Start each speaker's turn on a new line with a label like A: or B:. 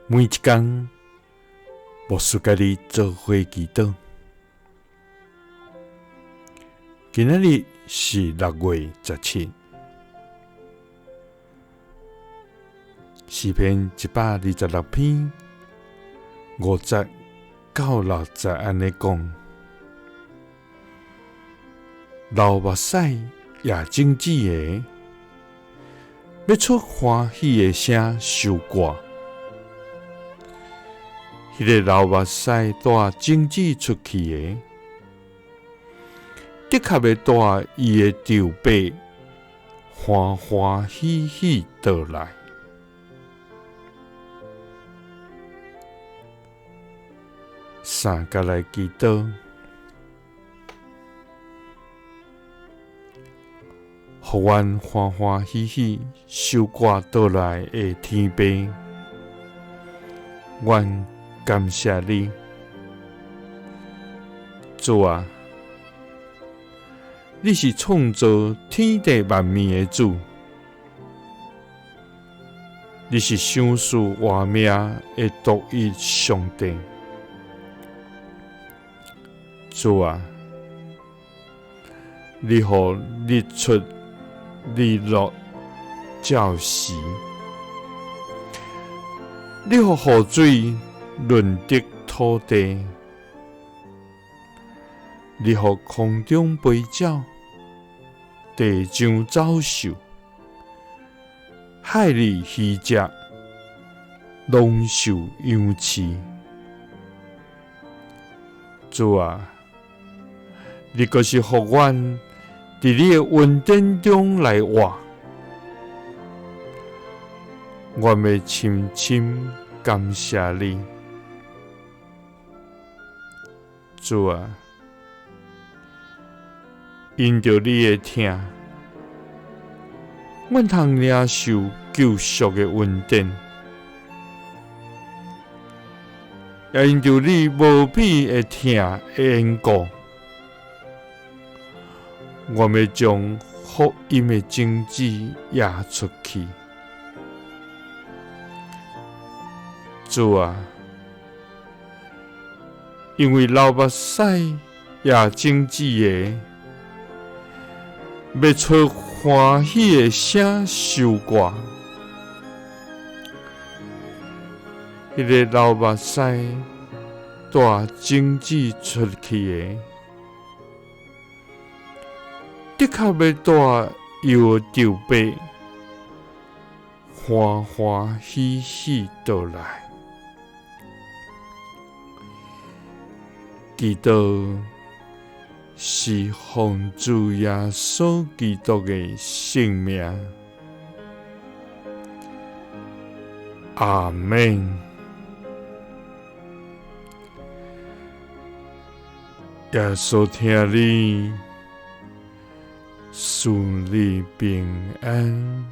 A: 每一工，牧师佮你做伙祈祷。今仔日是6月17，诗篇126篇5节到6节按呢讲：流目屎也种子的，欲出欢喜的声收割。彼个流目屎带种子出去的，的确欲带伊的丈伯欢欢喜喜倒来。三角来祈祷，予阮欢欢喜喜收割倒来的天父，阮感谢你，主啊，你是创造天地万物的主，你是赏赐活命的独一上帝。主啊，你予日出日落照时，你予雨水润泽土地，你予空中飞鸟，地上走兽，海里鱼只，拢受养饲。主啊，你阁是予阮伫你的恩典中来活，我欲深深感谢你。主啊，因著你的疼，阮通领受救赎的恩典，也因著你无比的疼的缘故，我欲将福音的种子掖出去。主啊，因为流目屎掖种子的，欲出欢喜的声收割。彼个流目屎带种子出去的，的确欲带伊的丈伯欢欢喜喜倒来。祈祷是奉主耶稣基督的圣名，阿们。耶稣疼你，赐你平安。